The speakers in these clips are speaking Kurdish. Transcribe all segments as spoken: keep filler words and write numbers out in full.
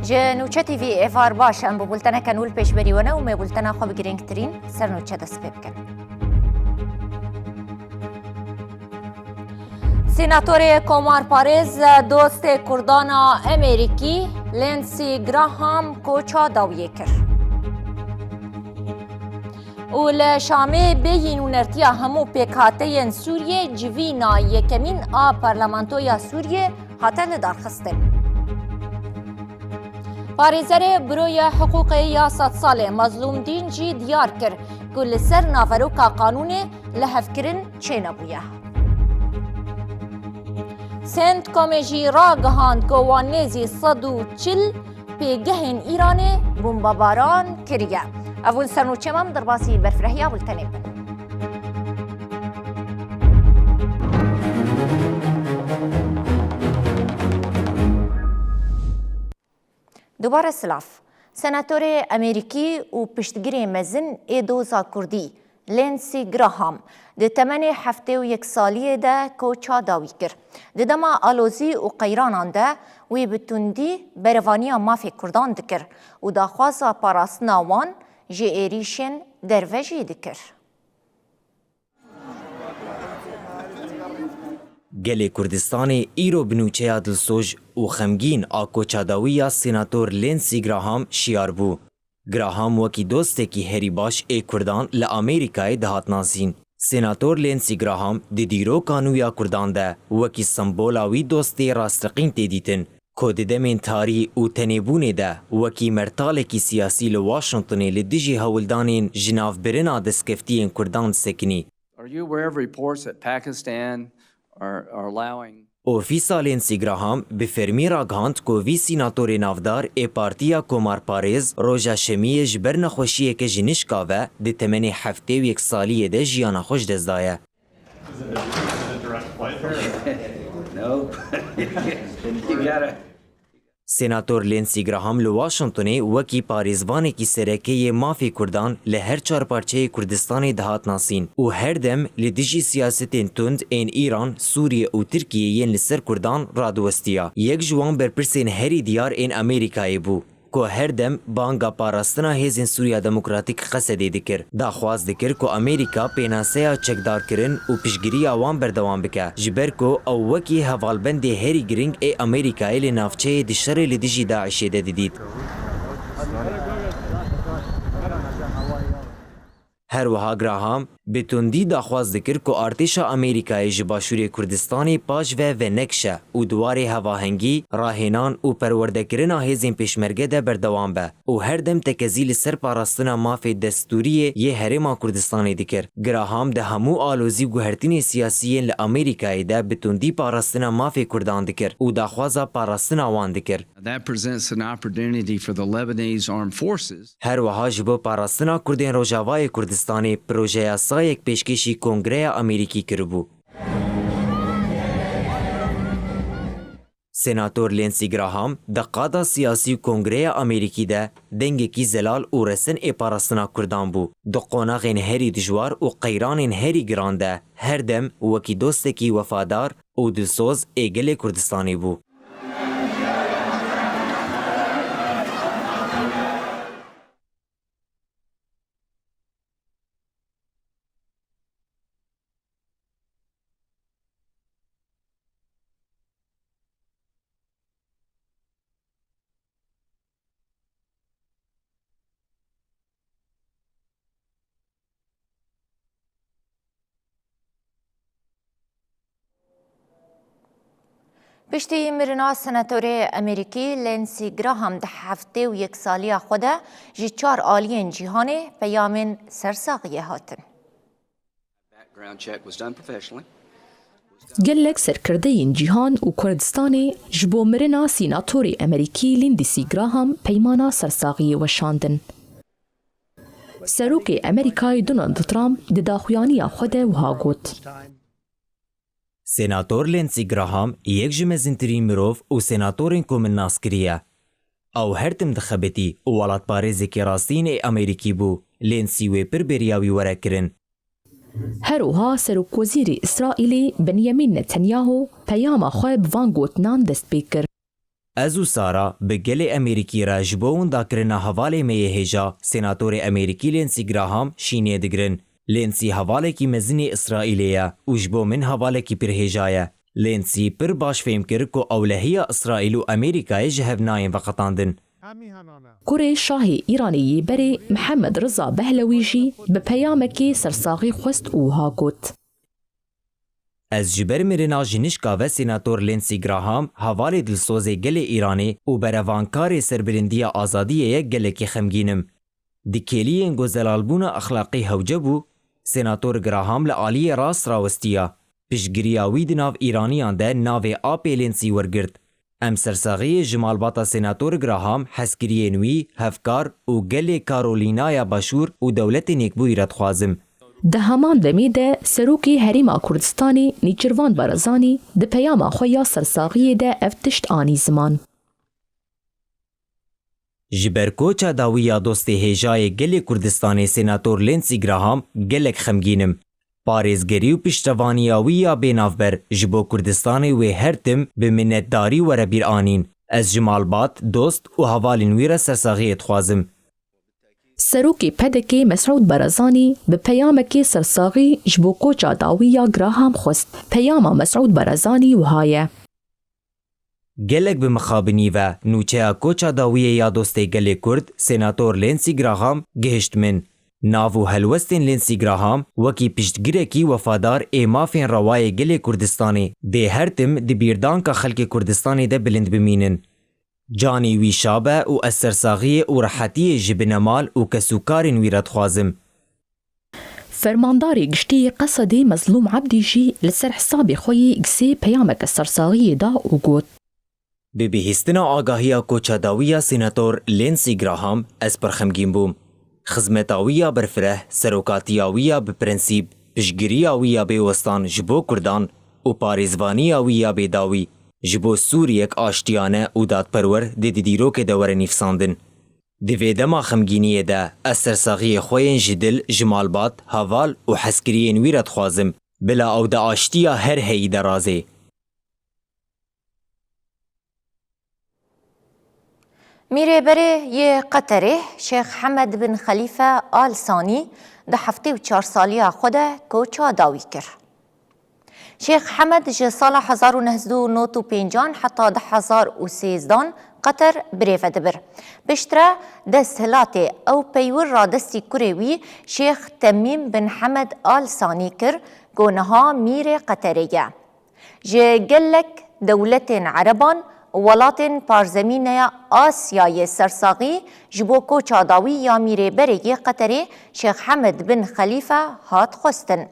Ji Nûçe T V êvar baş, em bi bulteneke nû li pêşberî we ne û me bultena xwe bi girîngtirîn sernûçe dest pê bikin. Senatorê komarparêz, dostê Kurdan a Amerîkî Lindsey Graham koça dawiyê kir. Û li Şamê bêyî nûnertiya hemû pêkhateyên Sûriyê civîna yekemîn a Parlamentoya Sûriyê hate lidarxistin. Parêzerê Buroya Hiqûqê ya Sedsalê Mezlûm Dîn jî diyar kir ku li ser naveroka qanûnê lihevkirin çênebûye. Centcomê jî ragihand ku wan nêzî sed û çil pêgehên Îranê bombebaran kiriye. Ev in sernûçê me, em derbasî berfirehîya bultenê bin. Dubare silav. Senatorê Amerîkî û piştgirê mezin ê doza Kurdî, Lindsey Graham, di temenê heftê û yek saliyê de koça dawî kir. Di dema alozî û qeyranan de wî bi tundî berevaniya mafê Kurdan dikir û daxwaza parastina wan ji êrîşên derve jî dikir. Gelê Kurdistanê îro bi nûçeya dilsoj û xemgîn a koça dawî ya Senator Lindsey Graham şiyar bû. Graham wekî dostekî herî baş ê Kurdan li Amerîkayê dihat nasîn. Senator Lindsey Graham di dîroka nû ya Kurdan de wekî sembola wî dostê rasteqîn tê dîtin, ku di demên tarî û tenêbûnê de wekî mertalekî siyasî li Washingtonê li dijî hewldanên jinavbirina destkeftiyên Kurdan disekinî. Are you aware of reports that Pakistan are, are allowing Ofîsa Lindsey Graham bi fermî ragihand ku vî sînatorê navdar ê Partiya Komarparêz roja Şemiyê ji ber nexweşiyeke ji nişka ve di temenê heftê û yek saliyê de jiyana xwe ji dest daye. Nope. You gotta Senator Lindsey Graham li Washingtonê wekî parêzvanekî sereke yê mafê Kurdan li her çar parçeyê Kurdistanê dihat nasîn û her dem li dijî siyasetên tund ên Îran, Sûriye û Tirkiyê yên li ser Kurdan radiwestiya. Yek ji wan berpirsên herî diyar ên Amerîkayê bû, ku her dem banga parastina hêzên Sûriya Demokratîk Qesedê dikir. Daxwaz dikir ku Amerîka pênaseya çekdarkirin û piştgiriya wan berdewam bike, ji ber ku ew wekî hevalbendê herî giring ê Amerîkayê li navçeyê di şerê li dijî DAIŞê de didît. Her wiha Graham bi tundî daxwaz dikir ku artêşa Amerîkayê ji Başûrê Kurdistanê paş ve venekşe û di warê hevahengî, rahênan û perwerdekirina hêzên pêşmerge de berdewam be û her dem tekezî li ser parastina mafê destûriyê yê Herêma Kurdistanê dikir. Graham di hemû alozî û guhertinê siyasî yên li Amerîkayê de bi tundî parastina mafê Kurdan dikir û daxwaza parastina wan dikir. That presents an opportunity for the Lebanese Armed Forces. Her wiha ji bo parastina Kurdên Rojavayê Kurdistanê projeyasayek pêşkêşî Kongreya Amerîkî kiribû. Senator Lindsey Graham di qada siyasî û Kongreya Amerîkî de dengekî zelal û resen ê parastina Kurdan bû. Di qonaxên herî dijwar û qeyranên herî giran de her dem wekî dostekî wefadar û dilsoz ê gelê Kurdistanê bû. Piştî mirina senatorê Amerîkî Lindsey Graham di heftê û yek saliya xwe de ji çar aliyên cîhanê peyamên sersaxiyê hatin. Background check was done professionally. Gelek serkirdeyên cîhan û Kurdistanê ji bo mirina sînatorê Amerîkî Lindsey Graham peymana sersaxiyê weşandin. Serokê Amerîkayê Donald Trump di daxuyaniya xwe de wiha got. Senator Lindsey Graham yek ji mezintirîn mirov û senatorên ku min nas kiriye. Ew her tim dixebitî û welatparêzekî rastîn ê Amerîkî bû. Lindsey wê pir bêriya wî were kirin. Her wiha Serokwezîrê Îsraîlê Benyamin Netanyahu peyama xwe bi van gotinan dest pê kir. Ez û Sara bi gelê Amerîkî re ji bo windakirina hevalê me yê hêja, Senatorê Amerîkî Lindsey Graham, şînê digirin. Lindsey hevalekî mezin ê Îsraîlê ye û ji bo min hevalekî pir hêja ye. Lindsey pir baş fêm kir ku ewlehiya Îsraîl û Amerîkayê ji hev nayên veqetandin. Kurê şahê Îranê yê berê Mihemed Riza Behlewî jî bi peyamekê sersaxî xwest û wiha got. Ez ji ber mirina jinişka ve Senator Lindsey Graham, hevalê dilsozê gelê Îranê û berevankarê serbilindiya azadiyê ye, gelekî xemgîn im. Di kêliyên ku zelalbûna exlaqî hewce bû, Senator Graham li aliyê rast rawestiya. Piştgiriya wî di nav Îraniyan de navê apê Lindsey wergirt. Em sersaxiyê ji malbata Senator Graham, hezkiriyên wî, hevkar û gelê Karolînaya Başûr û Dewletên Yekbûyî re dixwazim. Di heman demê de Serokê Herêma Kurdistanê Nêçirvan Barzanî di peyama xwe ya sersaxiyê de ev tişt anî ziman. Ji ber koça dawî ya dostê hêja yê gelê Kurdistanê Senator Lindsey Graham gelek xemgîn im. Parêzgerî û piştevaniya wî ya bênavber ji bo Kurdistanê wê her tim bi minnetdarî were bîr anîn. Ez ji malbat, dost û hevalên wî re sersaxiyê dixwazim. Serokê P D K Mesûd Barazanî bi peyamekê sersaxî ji bo koça dawî ya Graham xwest. Peyama Mesûd Barazanî wiha ye. Gelek bi mixabinî ve nûçeya koça dawiyê ya dostê gelê Kurd, Senator Lindsey Graham, gihişt min. Nav û helwestên Lindsey Graham wekî piştgirekî wefadar ê mafên rewayê gelê Kurdistanê dê her tim di bîrdanka xelkê Kurdistanê de bilind bimînin. Canî wî şa be û ez sersaxiyê û rehetiyê ji binemal û kesûkarên wî re dixwazim. Fermandarê Giştî yê Qesedê Mezlûm Ebdî jî li ser hesabê xwe yê X-ê peyameke sersaxiyê da û got. Bi bihîstina agahiya koça dawî ya Senator Lindsey Graham, ez pir xemgîn bûm. Xizmeta wî ya berfireh, serokatiya wî ya bi prensîp, piştgiriya wî ya bêwestan ji bo Kurdan û parêzvaniya wî ya bêdawî ji bo Sûriyek aştiyane û dadperwer dê di dîrokê de were nivîsandin. Di vê dema xemgîniyê de ez sersaxiyê xwe yên ji dil ji malbat, heval û hezkiriyên wî re dixwazim, bila ew di aştiya her heyî de razê. Mîrê berê yê Qeterê Şêx Hemed bin Xelîfe Al Sanî di heftê û çar saliya xwe de koça dawî kir. Şêx Hemed ji sala hezar û neh sed û nod û pêncan heta du hezar û sêzdan Qeter birêve dibir. Piştre desthilatê ew peywir radestî kurê wî Şêx Temîm bin Hemed Al Sanî kir ku niha mîrê Qeterê ye. Ji gelek dewletên ereban û welatên parzemîneya Asyayê sersaxî ji bo koça dawî ya mîrê berê yê Qeterê Şêx Hemed bin Xelîfe hat xwestin.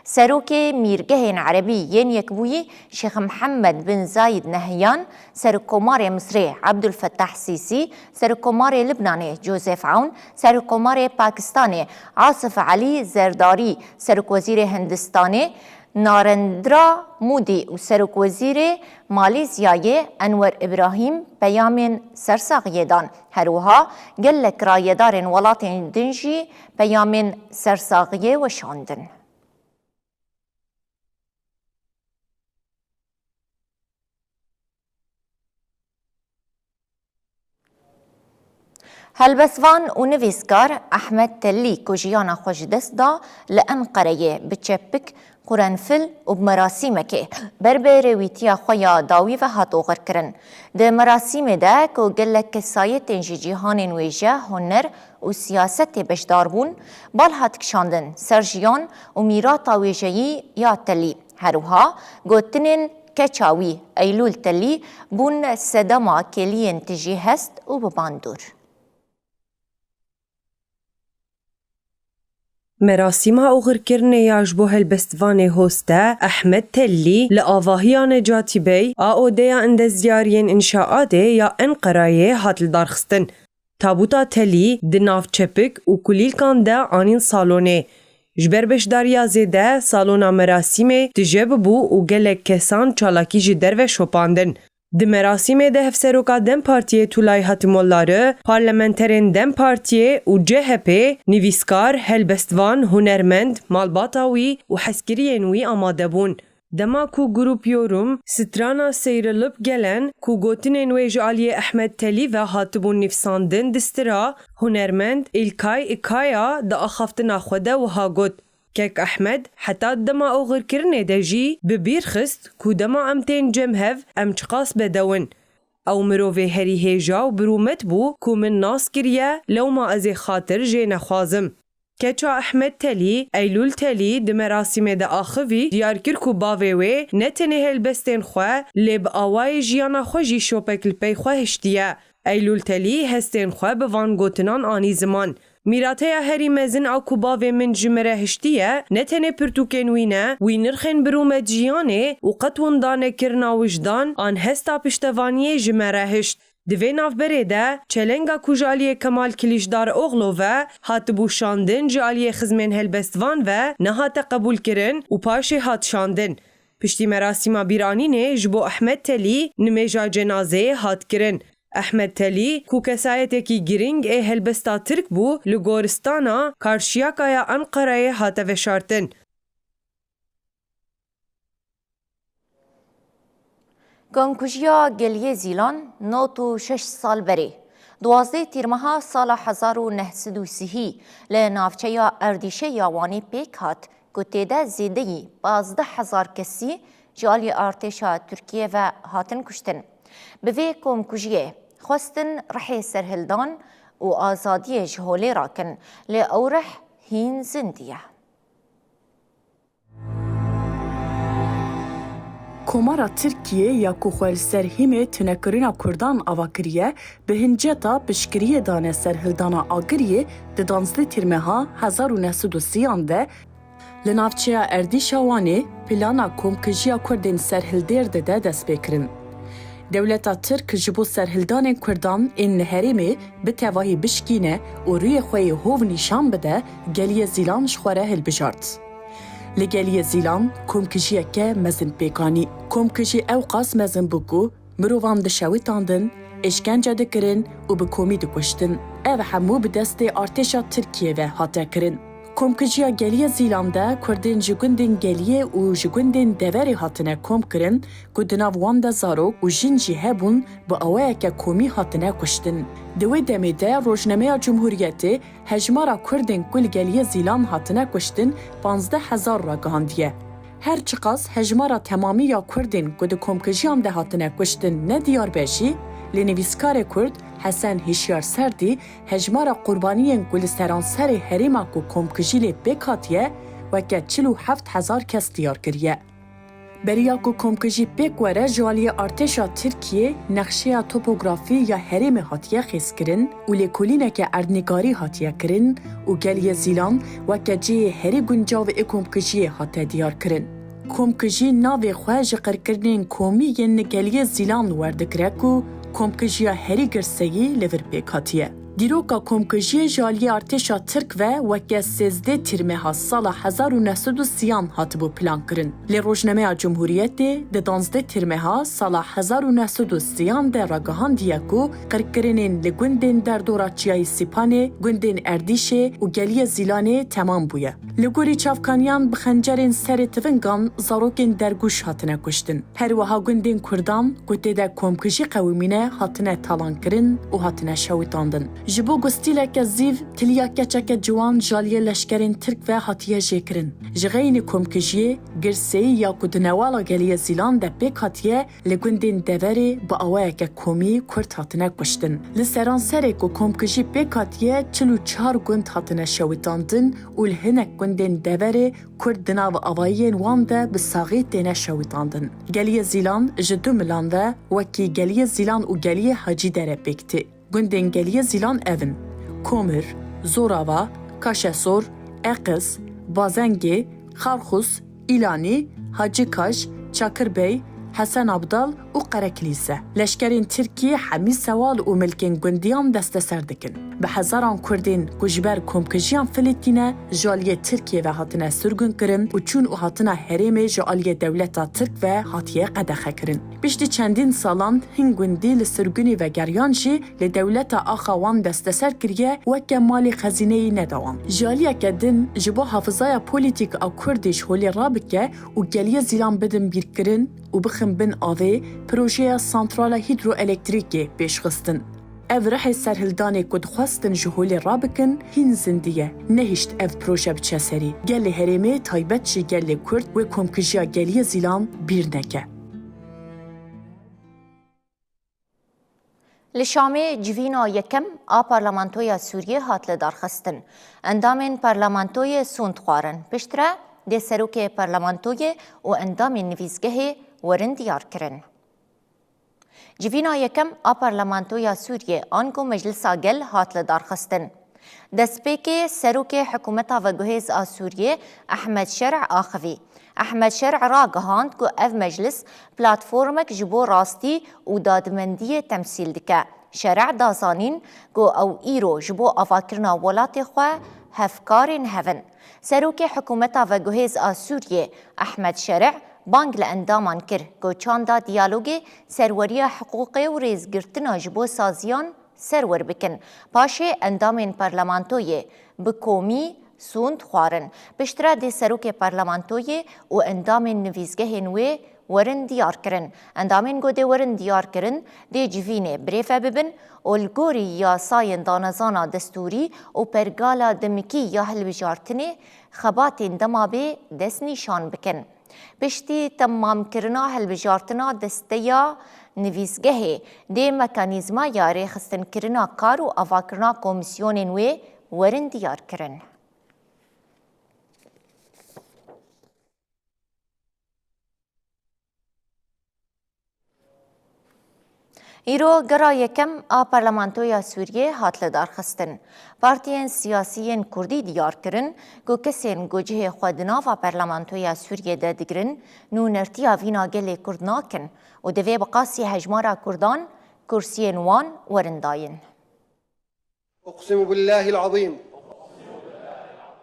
Serokê mîrgehên erebî yên Yekbûyî Şêx Mihemed bin Zayid Nehyan, Serokkomarê Misrê Ebdulfetah Sîsî, Serokkomarê Libnanê Joseph Aoun, Serokkomarê Pakistanê Asif Elî Zerdarî, Serokwezîrê Hindistanê Narendra Modi û Serokwezîrê Malîzyayê Enwer Îbrahîm peyamên sersaxiyê dan. Her wiha gelek rayedarên welatên din jî peyamên sersaxiyê weşandin. Helbestvan û nivîskar Ehmed Tellî ku jiyana xwe ji dest da li Enqereyê bi çepik, qurenfil û bi merasîmekê ber bi rêwîtiya xwe ya dawî ve hat oxirkirin. Di merasîmê de ku gelek kesayetên ji cîhanên wêje, huner û siyasetê beşdar bûn, bal hat kişandin ser jiyan û mîrata wêjeyî ya Tellî. Her wiha gotinên keça wî Eylûl Tellî bûn sedema kêliyên tijî hest û bi bandor. Merasîma oxirkirinê ya ji bo helbestvanê Hoste Ehmed Tellî li avahiya Necatî Bey a Odeya Endezyariyên Înşaatê ya Enqerayê hat lidarxistin. Tabûta Telî di nav çepik û kulîlkan de anîn salonê. Ji ber beşdariya zêde, salona merasîmê tije bibû û gelek kesan çalakî ji derve şopandin. Di merasîmê de Hevseroka DEM Partiyê Tulay Hatimolları, parlamenterên DEM Partiyê û CHPê, nivîskar, helbestvan, hunermend, malbata wî û hezkiriyên wî amade bûn. Dema ku Grup Yorum strana Seyrılıp Gelen ku gotinên wê ji aliyê Ehmed Telî ve hatibûn nivîsandin distira, hunermend İlkay İkaya di axaftina xwe de wiha got, Kek Ehmed heta dema oxirkirinê de jî bi bîr xist ku dema em tên cem hev em çiqas bedew in. Ew mirovê herî hêja û birûmet bû ku min nas kiriye, lewma ez ê xatir jê nexwazim. Keça Ehmed Telî, Eylûl Telî di merasîmê de axivî, diyar kir ku bavê wê ne tenê helbestên xwe, lê bi awayê jiyana xwe jî şopek li pey xwe hiştiye. Eylûl Telî hestên xwe bi van gotinan anî ziman. Mîrateya herî mezin a ku bavê min ji min re hiştiye, ne tenê pirtûkên wî ne, wî nirxên birûmet jiyanê û qet winda nekirina wijdan an hesta piştevaniyê ji me re hişt. Di vê navberê de çelenga ku ji aliyê Kemal Kiliçdaroğlu ve hatibû şandin ji aliyê xizmên helbestvan ve nehate qebûlkirin û paşê hat şandin. Piştî merasîma bîranînê ji bo Ehmed Telî nimêja cenazeyê hat kirin. Ehmed Telî, ku kesayetekî girîng ê helbesta Tirk bû, li goristana Karşıyakaya Ankarayê hate veşartin. Komkujiya Geliyê Zîlan nod û şeş sal berê, duwazdeh Tîrmeha sala hezar û neh sed û sihî li navçeya Erdîşê ya Wanê pêk hat ku tê de zêdeyî pazdeh hezar kesî ji alî artêşa Tirkiyê ve hatin kuştin. Bi vê komkujiyê xwestin rihê serhildan û azadiyê ji holê rakin, lê ew rih hîn zindî ye. Komara Tirkiyê ya ku xwe li ser hîmê tunekirina Kurdan ava kiriye, bi hinceta piştgiriyê dane serhildana Agiriyê di danzdeh Tîrmeha hezar û neh sed û sî an de li navçeya Erdîşa Wanê plana komkijiya Kurdên serhildêr dide destpêkirin. Dewleta Tirk ji bo serhildanên Kurdan ên li herêmê bi tevahî bişkîne û rûyê xwe yê hov nîşan bide, Geliyê Zîlan ji xwe re hilbijart. Li Geliyê Zîlan komkijiyeke mezin pêk anî. Komkijî ewqas mezin bû ku mirovan dişewitandin, êşkence dikirin û bi komî dikuştin. Ev hemû bi destê artêşa Tirkiyê ve hate kirin. Komkijiya Geliyê Zîlan de Kurdên ji gundên Geliyê û ji gundên deverê hatine komkirin ku di nav wan de zarok û jin jî hebûn, bi awayeke komî hatine kuştin. Di wê demê de rojnameya Cumhuriyetê hejmara Kurdên ku li Geliyê Zîlan hatine kuştin panzdeh hezar ragihandiye. Her çiqas hejmara temamî ya Kurdên ku di komkijiyan de hatine kuştin ne diyar be jî, lê nivîskarê Kurd Hesen Hişyar Serdî hejmara qurbaniyên ku li seranserê herêma ku komkijî lê pêk hatiye weke çil û heft hezar kes diyar kiriye. Beriya ku komkijî pêk were ji aliyê artêşa Tirkiyê nexşeya topografî ya herêmê hatiye xêzkirin û lêkolîneke erdnîgarî hatiye kirin û Geliyê Zîlan weke cihê herî guncav ê komkijiyê hate diyar kirin. Komkijî navê xwe ji qirkirinên komî yên li Geliyê Zîlan werdigire ku komkijiya herî girseyî li vir pêk hatiye. Dîroka komkijiyê ji aliyê artêşa Tirk ve weke sêzdeh Tîrmeha sala hezar û neh sed û sî an hatibû plankirin. Lê rojnameya Cumhuriyetê di danzdeh Tîrmeha sala hezar û neh sed û sî an de ragihandiye ku qirkirinên li gundên derdora Çiyayê Sîpanê, gundên Erdîşê û Geliyê Zîlanê temam bûye. Li gorî çavkaniyan bi xencerên serê tivingan zarokên dergûş hatine kuştin. Her wiha gundên Kurdan ku tê de komkijî qewimîne hatine talankirin û hatine şewitandin. Ji bo gustîleke zîv tiliya keçeke ciwan ji aliyê leşkerên Tirk ve hatiye jêkirin. Ji xeynî komkijiyê girseyî ya ku di newala Geliyê Zîlan de pêk hatiye, li gundên deverê bi awayeke komî Kurd hatine kuştin. Li seranserê ku komkijî pêk hatiye çil û çar gund hatine şewitandin û li hinek gundên deverê Kurd di nav avayiyên wan de bi saxî têne şewitandin. Geliyê Zîlan ji du milan ve wekî Geliyê Zîlan û Geliyê Hacî Dere pêk tê. Gundên Geliyê Zîlan ev in: Komir, Zorava, Kaşesor, Eqiz, Bazengê, Xarxus, Îlanî, Hacî Kaş, Çakir Bey, Hesen Abdal û Qerekilîse. Leşkerên Tirkî hemî sewal û milkên gundiyan desteser dikin. Bi hezaran Kurdên ku ji ber komkijiyan Filistîne ji aliyê Tirkiyê ve hatine sirgûnkirin û çûn û hatina herêmê ji aliyê dewleta Tirk ve hatiye qedexekirin. Piştî çendîn salan hin gundî li sirgûnî vegeriyan jî li dewleta axa wan desteser kiriye, weke malê xezîneyî neda wan. Ji aliyeke din, ji bo hafizaya polîtîk a Kurdî ji holê rabike û geliyê Zîlan bidin bîrkirin û bixin bin avê, projeya santrala hîdroelektrîkê pêşxistin. Ev rihê serhildanê ku dixwestin ji holê rabikin, hîn zindî ye. Nehişt ev proje biçe serî. Gelê herêmê, taybet jî gelê Kurd, wê komkijiya geliyê Zîlan bîr neke. Li Şamê civîna yekem a Parlamentoya Sûriyê hat lidarxistin. Endamên parlamentoyê sûnd xwarin. Piştre dê serokê parlamentoyê û endamên nivîsgehê werin diyarkirin. Civîna yekem a Parlamentoya Sûriyê, ango Meclisa Gel, hat lidarxistin. Destpêkê serokê hikûmeta veguhêz a Sûriyê Ehmed Şer'î axivî. Ehmed Şer'î ragihand ku ev meclis platformek ji bo rastî û dadmendiyê temsîl dike. Şer'î da zanîn ku ew îro ji bo avakirina welatê xwe hevkarên hev in. Serokê hikûmeta veguhêz a Sûriyê Ehmed Şer'î bang li endaman kir ku çanda diyalogê serweriya hiqûqê û rêzgirtina ji bo saziyan serwer bikin. Paşê endamên parlamentoyê bi komî sûnd xwarin. Piştre dê serokê parlamentoyê û endamên nivîsgehên wê werin diyar kirin. Endamên ku dê werin diyar kirin, dê civînê birêve bibin û li gorî yasayên danezana destûrî û pergala demikî ya hilbijartinê xebatên dema bê destnîşan bikin. Piştî temamkirina hilbijartina desteya nivîsgehê, dê mekanîzmaya rêxistinkirina kar û avakirina komîsyonên wê werin diyar kirin. Îro gera yekem a Parlamentoya Sûriyê hat lidarxistin. Partiyên siyasî yên Kurdî diyar kirin ku kesên ku cihê xwe di nava Parlamentoya Sûriyê de digirin, nûnertiya vîna gelê Kurd nakin û divê bi qasî hejmara Kurdan kursiyên wan werin dayîn. أقسم بالله العظيم.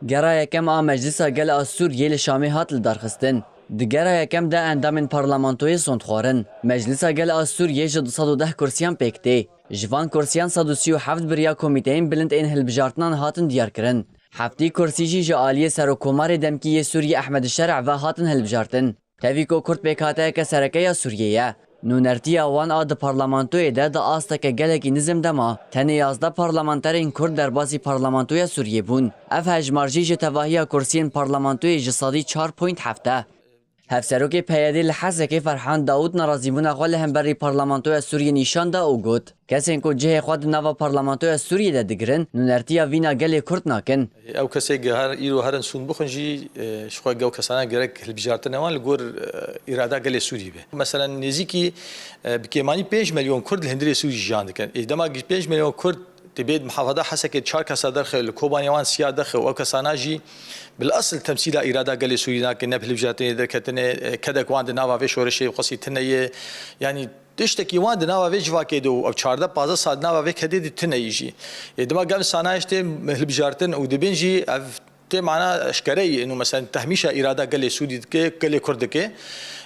Gera yekem a Meclisa Gel a Sûriyê li Şamê hat lidarxistin. Di gera yekem de endamên parlamentoyê sond xwarin. Meclisa Gel a Sûriyê ji du sed û deh kursiyan pêk tê. Ji van kursiyan sed û sî û heft bi riya Komîteyên Bilind ên Hilbijartinan hatin diyarkirin. Heftê kursî jî ji aliyê Serokkomarê demkî yê Sûriyê Ehmed Şer'î ve hatin hilbijartin. Tevî ku Kurd pêkhateyeke sereke ya Sûriyê ye, nûnertiya wan a di parlamentoyê de di asteke gelekî nizm de ma. Tenê yazdeh parlamenterên Kurd derbasî parlamentoya Sûriyê bûn. Ev hejmar jî ji tevahiya kursiyên parlamentoyê ji sedî çar point heft e. Hevserokê P Y D'ê li Hesekê Ferhan Dawûd nerazîbûna xwe li hemberî parlamentoya Sûriyê nîşan da û got, Kesên ku cihê xwe di nava parlamentoya Sûriyê de digirin, nûnertiya vîna gelê Kurd nakin. Ew kesê ge her îro herin sûn bixwin jî, e, ji xwe ew kesana gerek hilbijartina wan li gor, e, îrada gelê Sûrî be. Meselen nêzîkî, e, bi kêmanî pênc milyon Kurd li hundirê Sûrî jiyan dikin. Ê dema pênc milyon Kurd dibê di muhafada Hesekê çar kesa derxe, li Kobanê wan siya derxe û ew kesana jî bil esil temsîla îrada gelê Sûrî nakin, ne bi hilbijartinê derketine, e, kedek wan di nava vê şoreşê xwesî tune ye. Yanî Tiştekî wan di nava vê civakê de û ew çardeh pazdeh sal di nava vê kedê de tune yî jî. Ê dima gel sanayê tê hilbijartin û dibên jî ev tê mana eşkere yî, û mesela tehmîşa îrada gelê Sûrî dike, gelê Kurd dike.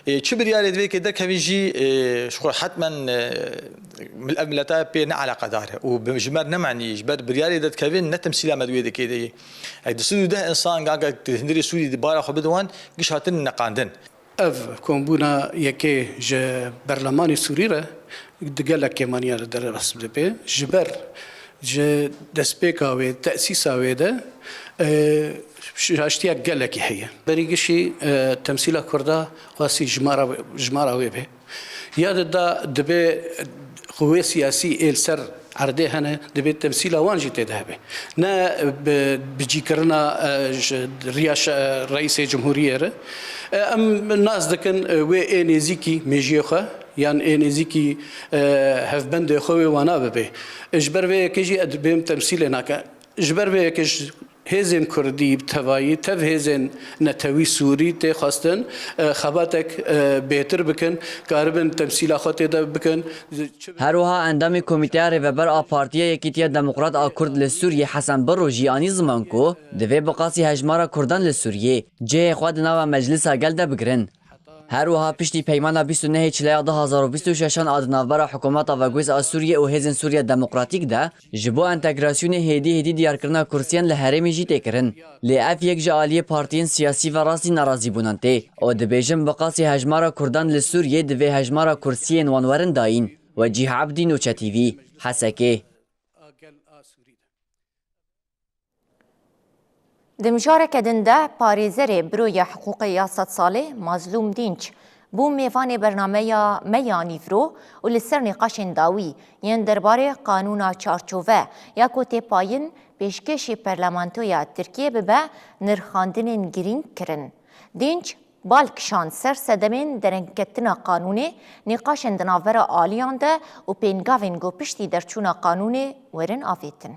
Ê çi biryarê divê ke derkevin jî, ê, ji xwe hetmen, e, mil-, ev mileta pê ne eleqedar e û bi, ji me re ne menî, ji ber biryarê derdikevin ne temsîla me di wê dikê de yî. Ê du sed û deh însan ganga di hundirê Sûrî di bara xwe bidin wan, giş hatin neqandin. Ev kombûna yekê ji berlemanê Sûrî re di gelek kêmaniya re derbas dibe. Ji ber ji destpêka wê, tesîsa wê de, e, şaştiya gelekî heye. Berî gişî, e, temsîla Kurda xwestî jimara, jimara wê be. Ya di da dibe qûwê siyasî ê li ser erdê hene, divê temsîla wan jî tê de hebe. Ne bi, bicîkirina, e, ji riya şe-, reîsê cumhuriyê re. E, em nas dikin, e, wê ê nêzîkî mêjiyê xwe, yan ê nêzîkî, e, hevbendê xwe wê wana bibe. E, ji ber vê yekê jî ez dibêm temsîlê nake. Ji ber vê yekê ji Hêzên Kurdî bi tevayî tev hêzên netewî Sûrî tê xwestin, e, xebatek, e, bêtir bikin, karibin temsîla xwe tê de bikin. Çi Her wiha endamê Komîteya Rêveber a Partiya Yekîtiya Demokrat a Kurd li Sûriyê Hesen Birro jî anî ziman ku divê bi qasî hejmara Kurdan li Sûriyê cihê xwe di nava Meclisa Gel de bigirin. Her wiha piştî peymana bîst û nehê Çileya du hazar û bîst û şeşan a di navbera Hikûmeta Veguêz a Sûriyê û Hêzên Sûriya Demokratîk de ji bo entegrasyonê hêdî hêdî diyarkirina kursiyên li herêmê jî tê kirin. Lê ev yek ji aliyê partiyên siyasî ve rastî nerazîbûnan tê û dibêjin bi qasî hejmara Kurdan li Sûriyê divê hejmara kursiyên wan werin dayîn. Wecîh Ebdî, Nûçe T V, Hesekê. Di mijareke din de parêzerê Buroya Hiqûqê ya Sed Salê Mazlûm Dînç bû mêvanê bernameya me ya nîvro û li ser nîqaşên dawî yên derbarê Qanûna Çarçove ya ku tê payîn pêşkêşî Parlamentoya Tirkiyê bibe, nirxandinên girîng kirin. Dînç bal kişand ser sedemên derengketina qanûnê, nîqaşên di navbera aliyan de û pêngavên ku piştî derçûna qanûnê werin avêtin.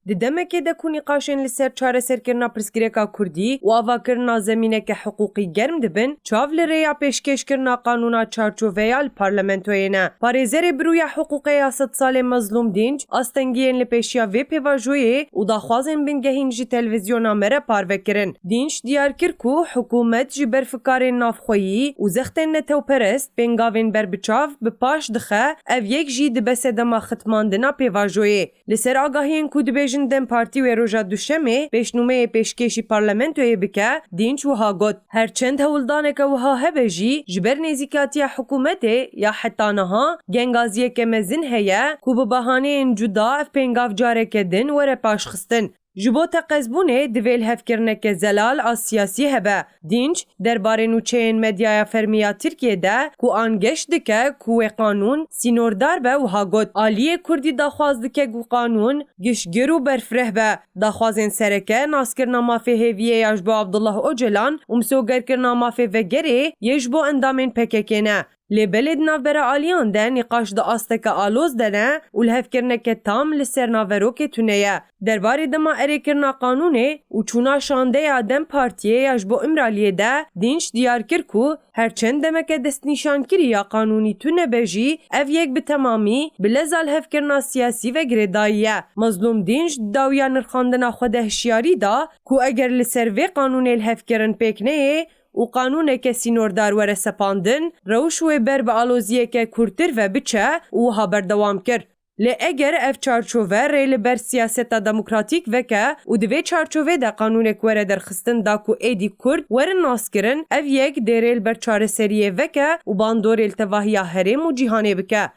Di demekê de ku nîqaşên li ser çareserkirina pirsgirêka kurdî û avakirina zemîneke hiqûqî germ dibin, çav li rêya pêşkêşkirina qanûna çarçoveya li parlamentoyê ne. Parêzerê Biroya Hiqûqê ya Sed Salê Mezlûm Dînç astengiyên li pêşiya vê pêvajoyê û daxwazên bingehîn ji televîzyona me re parve kirin. Dînç diyar kir ku hikûmet ji ber fikarên navxweyî û zextên netewperest pêngavên berbiçav bi paş dixe, ev yek jî dibe sedema xitmandina pêvajoyê. Li ser agahiyên ku dibêjin DEM Partî wê roja Duşemê pêşnûmeyê pêşkêşî parlamentoyê bike, Dînç wiha got, Her çend hewldaneke wiha hebe jî, ji ber nêzîkatiya hikûmetê ya heta niha gengaziyeke mezin heye ku bi bahaneyên cuda ev pêngav careke din were paşxistin. Ji bo teqezbûnê divê lihevkirineke zelal a siyasî hebe. Dînç derbarê nûçeyên medyaya fermî ya Tirkiyê de ku an geş dike ku wê qanûn sînordar be wiha got, Aliyê Kurdî daxwaz dike ku qanûn giştgir û berfireh be. Daxwazên sereke naskirina mafê hêviyê ya ji bo Abdullah Ocalan û misogerkirina mafê vegerê yê ji bo endamên P K K ne. Lê belê di navbera aliyan de nîqaş di asteke aloz de ne û lihevkirineke tam li ser naverokê tune ye. Derbarê dema erêkirina qanûnê û çûna şandeya DEM Partiyê ya ji bo Îmraliyê de Dînç diyar kir ku her çend demeke destnîşankirî ya qanûnî tune be jî ev yek bi temamî bi leza lihevkirina siyasî ve girêdayî ye. Mezlûm Dînç di dawiya nirxandina xwe de hişyarî da ku eger li ser vê qanûnê lihevkirin pêk neyê, û qanûneke sînordar were sepandin, rewş wê ber bi aloziyeke kûrtir ve biçe û wiha berdewam kir, Lê eger ev çarçove rê li ber siyaseta demokratîk veke û di vê çarçovê de qanûnek were derxistin da ku êdî Kurd werin naskirin, ev yek dê rê li ber çareseriyê veke û bandorê li tevahiya herêm û cîhanê bike.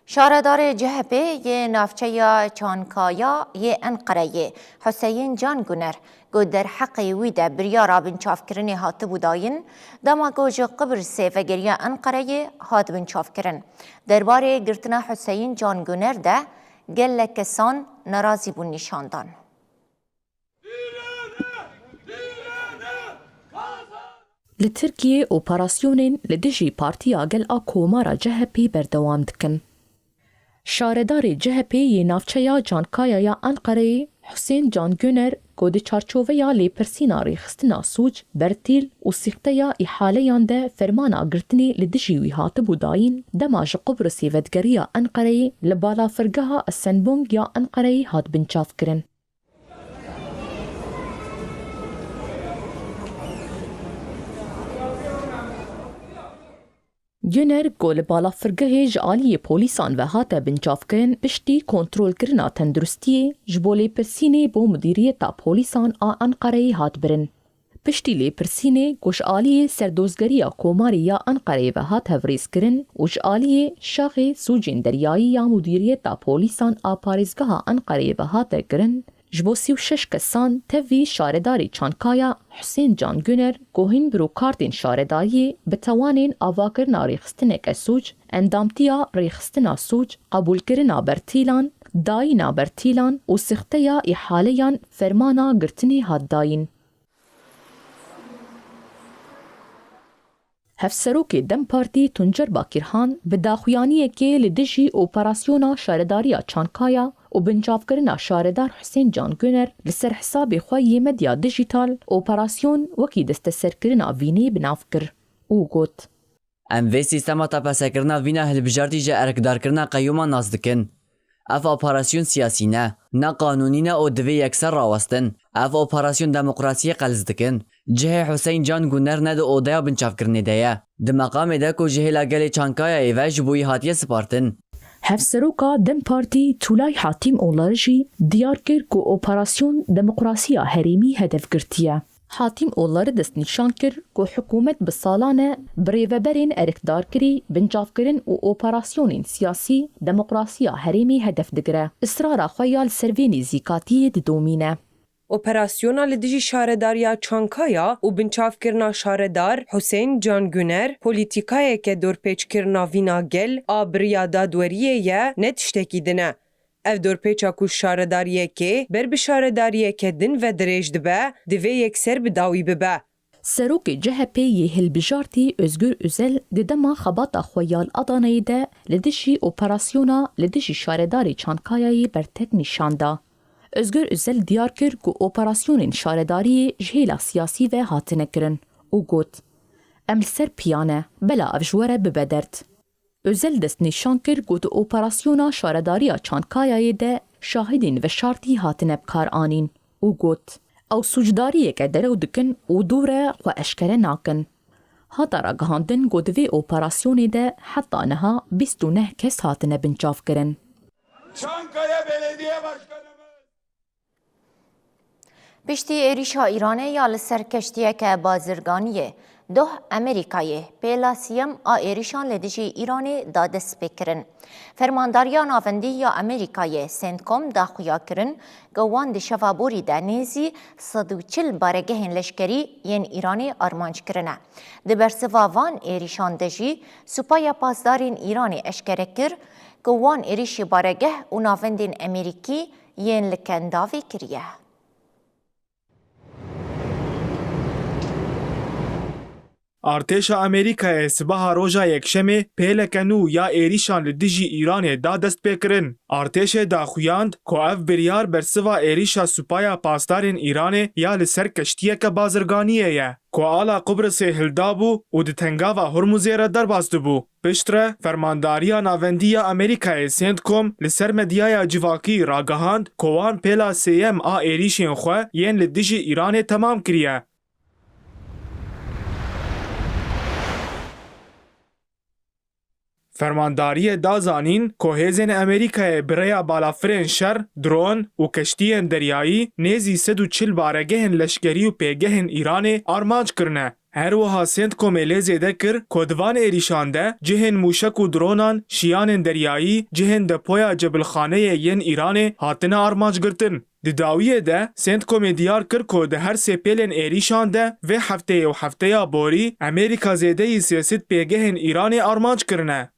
Şaredarê C H P yê navçeya Çankaya yê Enqereyê, Huseyîn Can Guner, ku derheqê wî de biryara binçavkirinê hatibû dayîn, dema ku ji Qibrisê vegeriya Enqereyê hat binçavkirin. Derbarê girtina Huseyîn Can Guner de gelek kesan nerazîbûn nîşan dan. Li Tirkiyê operasyonên li dijî Partiya Gel a Komara C H P berdewam dikin. Şaredarê C H P yê navçeya Cankaya ya Enqereyê, Husên Can Göner, ku di çarçoveya lêpirsîna rêxistina sûc, bertîl û sîxteya îhaleyan de fermana girtinê li dijî wî hatibû dayîn, dema ji Qubrisê vedigeriya Enqereyê, li balafirgeha Esenbong ya Enqereyê hat binçavkirin. Güner, ku li balafirgehê ji aliyê polîsan ve hate binçavkirin, piştî kontrolkirina tenduristiyê ji bo lêpirsînê bo Mudîriyeta Polîsan a Enqereyê hat birin. Piştî lêpirsînê ku ji aliyê Serdozgeriya Komarê ya Enqereyê ve hat hevrêzkirin û ji aliyê Şaxê Sûcên Deryayî ya Mudîriyeta Polîsan a Parêzgeha Enqereyê ve hate kirin, ji bo sî û şeş kesan tevî şaredarê Çankaya Husên Can Güner, ku hîn bîrokartên şaredariyê bi tewanên avakirina rêxistineke sûc, endamtiya rêxistina sûc, qebûlkirina bertîlan, dayîna bertîlan û sixteya îhaleyan fermana girtinê hat dayîn. Hevserokê DEM Partî Tuncer Bakîrhan bi daxuyaniyekê li dijî operasyona şaredariya Çankaya û binçavkirina şaredar Husên Can Guner li ser hesabê xwe yê medya dijîtal operasyon wekî desteserkirina vînê bi nav kir û got, Em vê sîstema tapesekirina vîna hilbijartî ji erkdarkirina qeyûman nas dikin. Ev operasyon siyasî ne, ne qanûnî ne û divê yekser rawestin. Ev operasyon demokrasiyê qels dikin. Cihê Huseyîn Can Guner ne di odeya binçavkirinê de ye. Di meqamê de ku ji hêla gelê Çankayayê ve ji bo yî hatiye sipartin. Hevseroka DEM Partî Tulay Hatîmoğulları jî diyar kir ku operasyon demokrasiya herêmî hedef girtiye. Hatîmoğulları destnîşan kir ku hikûmet bi salan e bi rêveberên erkdarkirî binçavkirin û operasyonên siyasî demokrasiya herêmê hedef digire. Israra xwe ya li ser vê nêzîkatiyê didomîne. Operasyona li dijî şaredariya Çankaya û binçavkirina şaredar Huseyîn Can Guner polîtîkayeke dorpêçkirina vîna gel a bi riya dadweriyê ye, ne tiştekî din e. Ev dorpêça ku şaredariyekê ber bi şaredariyeke din ve dirêj dibe, divê yekser bi dawî bibe. Serokê C H P yê hilbijartî Özgür Özel di dema xebata xwe ya li Adanayê de li dijî operasyona li dijî şaredarê Çankayayê bertek nîşan da. Özgür Özel diyar kir ku operasyonên şaredariyê ji hêla siyasî ve hatine kirin û got, Em li ser piya ne, bela ev ji we re bibe derd. Özel destnîşan kir ku di operasyona şaredariya Çankayayê de şahidên veşartî hatine bi kar anîn û got, Ew sûcdariyeke derew dikin û dû re xwe eşkere nakin. Hate ragihandin ku di vê operasyonê de heta niha bîst û neh kes hatine binçavkirin. Çankaya Belediye Başkanımız. Piştî êrîşa Îranê ya li ser keştiyeke bazirganiyê, doh Amerîkayê pêla siyem a êrîşan li dijî Îranê da destpêkirin. Fermandariya Navendî ya Amerîkayê, CENTCOM, daxuya kirin ku wan di şeva borî de nêzî sed û çil baregehên leşkerî yên Îranê armanc kirine. Di bersiva van êrîşan de jî Supaya Pasdarên Îranê eşkere kir ku wan êrîşî baregeh û navendên Amerîkî yên li Kendavê kiriye. Artêşa Amerîkayê sibeha roja Yekşemê pêleke nû ya êrîşan li dijî Îranê da destpêkirin. Artêşê daxuyand ku ev biryar bersiva êrîşa Supaya Pasdarên Îranê ya li ser keştiyeke bazirganiyê ye, ku ala Qubrisê hildabû û di Tengava Hormuzê re derbas dibû. Piştre, Fermandariya Navendî ya Amerîkayê, CENTCOM, li ser medyaya civakî ragihand ku wan pêla sêyem a êrîşên xwe yên li dijî Îranê temam kiriye. Fermandariyê da zanîn ku hêzên Amerîkayê bi rêya balafirên şer, dron û keştiyên deryayî nêzî sed û çil baregehên leşkerî û pêgehên Îranê armanc kirine. Her wiha CENTCOMê lê zêde kir ku di van êrîşan de cihên mûşek û dronan, şiyanên deryayî, cihên depoya cebilxaneyê yên Îranê hatine armanc girtin. Di dawiyê de, CENTCOMê diyar kir ku di her sê pêlên êrîşan de vê hefteyê û hefteya borî Amerîka zêdeyî sê sed pêgehên Îranê armanc kirine.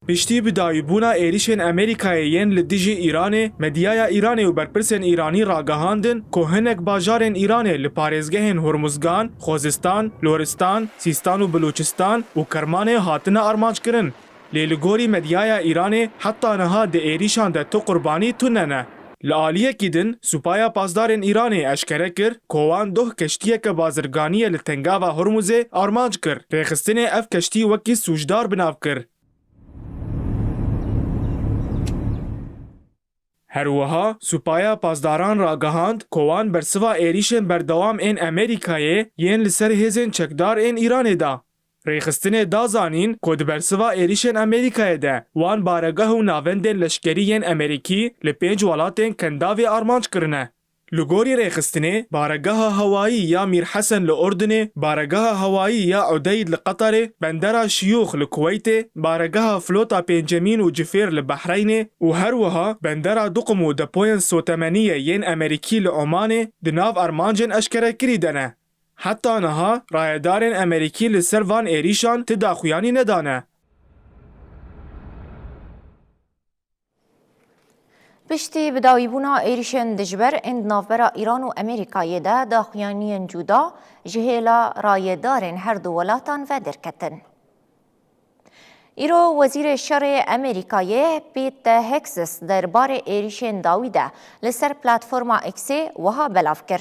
Piştî bidawîbûna êrîşên Amerîkayê yên li dijî Îranê, medyaya Îranê û berpirsên Îranî ragihandin ku hinek bajarên Îranê li parêzgehên Hormuzgan, Xozistan, Loristan, Sîstan û Biluçistan û Kermanê hatine armanckirin. Lê li gorî medyaya Îranê heta niha di êrîşan de tu qurbanî tune ne. Li aliyekî din, Supaya Pasdarên Îranê eşkere kir ku wan doh keştiyeke bazirganiyê li Tengava Hormuzê armanc kir. Rêxistinê ev keştî wekî sûcdar bi nav kir. Her wiha, Supaya Pasdaran ragihand ku wan bersiva êrîşên berdewam ên Amerîkayê yên li ser hêzên çekdar ên Îranê da. Rêxistinê da zanîn ku di bersiva êrîşên Amerîkayê de wan baregeh û navendên leşkerî yên Amerîkî li pênc welatên Kendavê armanc kirine. Li gorî rêxistinê, baregeha hewayî ya Mîr Hesen li Urdunê, baregeha hewayî ya Udeyd li Qeterê, bendera Şiyûx li Kuweytê, baregeha flota pêncemîn û Cifêr li Behreynê û her wiha bendera Duqum û depoyên sotemeniyê yên Amerîkî li Omanê di nav armancên eşkerekirî de ne. Heta niha rayedarên Amerîkî li ser van êrîşan ti daxuyanî nedane. Piştî bidawîbûna êrîşên dijber ên di navbera Îran û Amerîkayê de daxuyaniyên cuda ji hêla rayedarên her du welatan ve derketin. Îro Wezîrê Şerê Amerîkayê Pete Hegseth derbarê êrîşên dawî de li ser platforma X-ê wiha belav kir: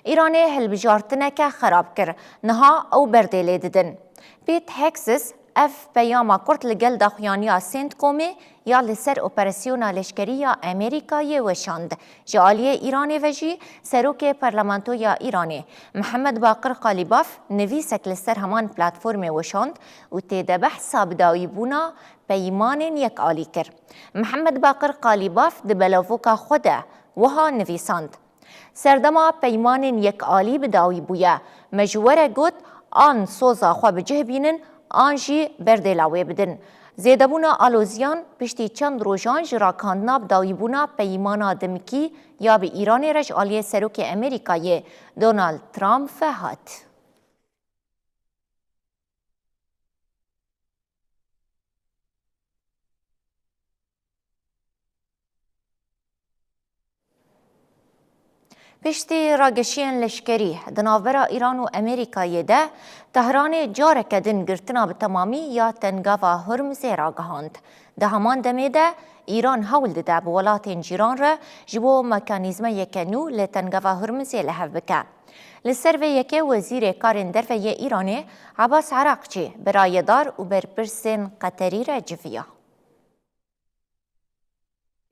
Îranê hilbijartineke xerab kir, niha ew berdê lê didin. Pete Hegseth ev peyama kurt li gel daxuyaniya CENTCOMê ya li ser operasyona leşkerî ya Amerîkayê weşand. Ji aliyê Îranê ve jî Serokê Parlamentoya Îranê Mihemed Baqir Qalîbaf nivîsek li ser heman platformê weşand û tê de behsa bidawîbûna peymanên yekalî kir. Mihemed Baqir Qalîbaf di belavoka xwe de wiha nivîsand: Serdema peymanên yekalî bi dawî bûye. Me ji we re got, an soza xwe bi cih bînin, an jî berdêla wê bidin. Zêdebûna aloziyan piştî çend rojan ji ragihandina bi dawîbûna peymana dimikî ya bi Îranê re ji aliyê Serokê Amerîkayê Donald Trump ve hat. Piştî rageşiyên leşkerî di navbera Îran û Amerîkayê de, Tehranê careke din girtina bi temamî ya Tengava Hurmizê ragihand. Di heman demê de Îran hewl dide bi welatên cîran re ji bo mekanîzmayeke nû li Tengava Hurmizê li hev bike. Li ser vê yekê Wezîrê Karên Derve yê Îranê Abbas Araqçî bi rayedar û berpirsên Qeterî re civiya.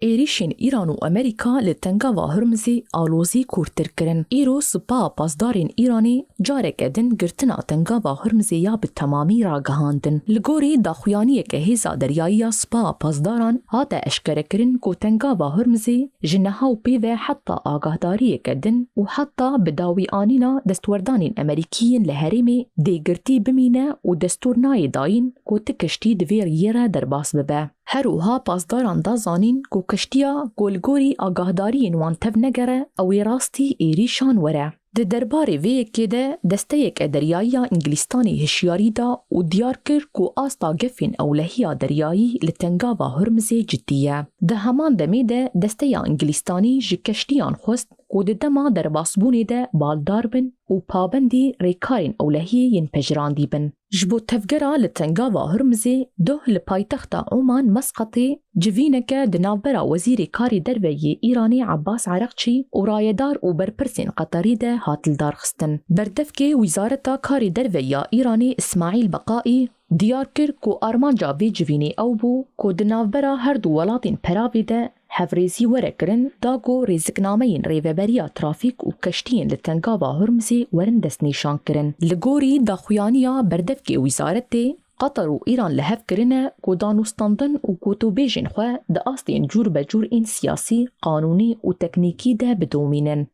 Êrîşên Îran û Amerîka li Tengava Hurmizê alozî kûrtir kirin. Îro Sipaha Pasdarên Îranê careke din girtina Tengava Hurmizê ya bi temamî ragihandin. Li gorî daxuyaniyeke hêza deryayî ya Sipaha Pasdaran hate eşkerekirin ku Tengava Hurmizê ji niha û pê ve heta agahdariyeke din û heta bi dawî anîna destwerdanên Amerîkî yên li herêmê dê girtî bimîne û destûr nayê dayîn ku ti keştî di vê riyê re derbas bibe. Her wiha pasdaran da zanîn ku keştiya ku li gorî agahdariyên wan tev negere, ew ê rastî êrîşan were. Di derbarê vê yekê de desteyeke deryayî ya Îngilîstanê hişyarî da û diyar kir ku asta gefên ewlehiya deryayî li Tengava Hurmizê cidî ye. Di heman demê de desteya Îngilîstanî ji keştiyan xwest ku di dema derbasbûnê de baldar bin û pabendî rêkarên ewlehiyê yên pejirandî bin. Ji bo tevgera li Tengava Hurmizê doh li paytexta Oman Mesqetê civîneke di navbera Wezîrê Karê Derve yê Îranê Abbas Araqçî û rayedar û berpirsên Qeterî de hat lidarxistin. Berdevkê Wizareta Karê Derve ya Îranê Îsmaîl Beqaî diyar kir ku armanca vê civînê ew bû ku di navbera her du welatên peravê de hevrêzî were kirin, da ku rêziknameyên rêveberiya trafîk û keştiyên li Tengava Hurmizê werin destnîşankirin. Li gorî daxuyaniya berdevkê wîzaretê, Qatar û Îran li hev kirine ku danûstandin û gotûbêjên xwe di astên cûr be cûr ên siyasî, qanûnî û teknîkî de bidomînin.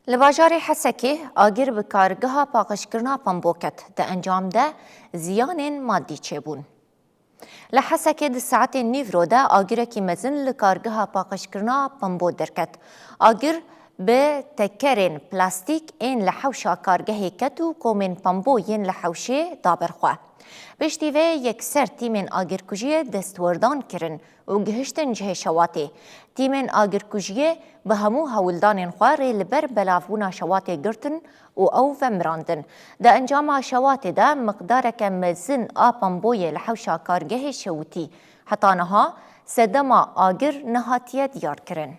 Li bajarê Hesekê agir bi kargeha paqijkirina pembo ket. Di encam de ziyanên madî çêbûn. Li Hesekê di saetên nîvro de agirekî mezin li kargeha paqijkirina pembo derket. Agir bi tekerên plastîk ên li hewşa kargehê ket û komên pembo yên li hewşê da ber xwe. Piştî vê yekser tîmên agirkujiyê destwerdan kirin û gihiştin cihê şewatê. Tîmên agirkujiyê bi hemû hewldanên xwe rê li ber belavbûna şewatê girtin û ew vemirandin. Di encama şewatê de miqdareke mezin a pemboyê li hewşa kargehê şewitî. Heta niha sedema agir nehatiye diyarkirin.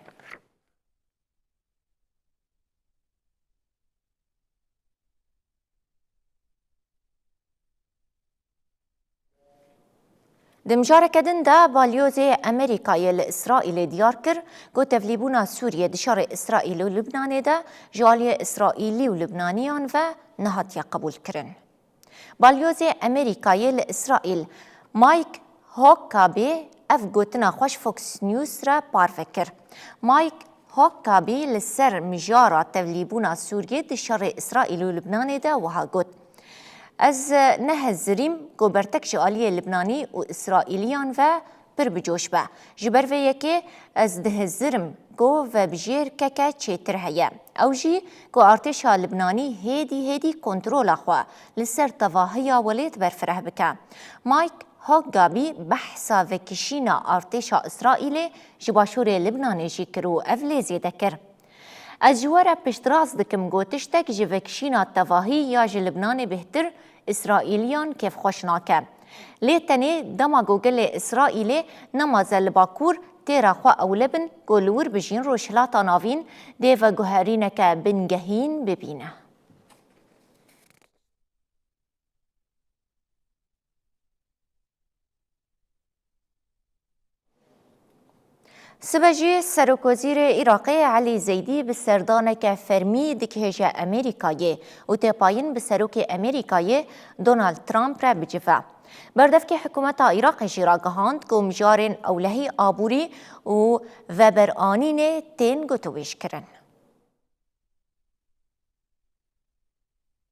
Di mijareke din de, balyozê Amerîkayê li Îsraîlê diyar kir ku tevlîbûna Sûriyê di şerê Îsraîl û Lubnanê de ji aliyê Îsraîlî û Lubnaniyan ve nehatiye qebûlkirin. Balyozê Amerîkayê li Îsraîl Mike Huckabee ev gotina xwe ji Fox News re parve kir. Mike Huckabee li ser mijara tevlîbûna Sûriyê di şerê Îsraîl û Lubnanê de wiha got: Ez nehezirîm ku bertek ji aliyê Libnanî û Îsraîliyan ve pir bi coş be. Ji ber vê yekê ez dihezirim ku vebijêr keke çêtir heye. Ew jî ku artêşa Libnanî hêdî hêdî kontrola xwe li ser tevahiya welêt berfireh bike. Mike Hoggaby behsa vekişîna artêşa Îsraîlê ji başûrê Libnanê jî kir û ev lê zêde kir. Ez ji we re piştrast dikim ku tiştek ji vekişîna tevahî ya ji Libnanê bêhtir Îsraîliyan kêfxweş nake. Lê tenê dema ku gelê Îsraîlê nemaze li Bakur têra xwe ewle bin ku li wir bijîn Rojhilata Navîn dê veguherîneke bingehîn bibîne. Sibe jî Serokwezîrê Iraqê Elî Zeydî bi serdaneke fermî digihêje Amerîkayê û tê payîn bi Serokê Amerîkayê Donald Trump re bicive. Berdevkê hikûmeta Iraqê jî ragihand ku mijarên ewlehî aborî û veberanînê tên gotûbêjkirin.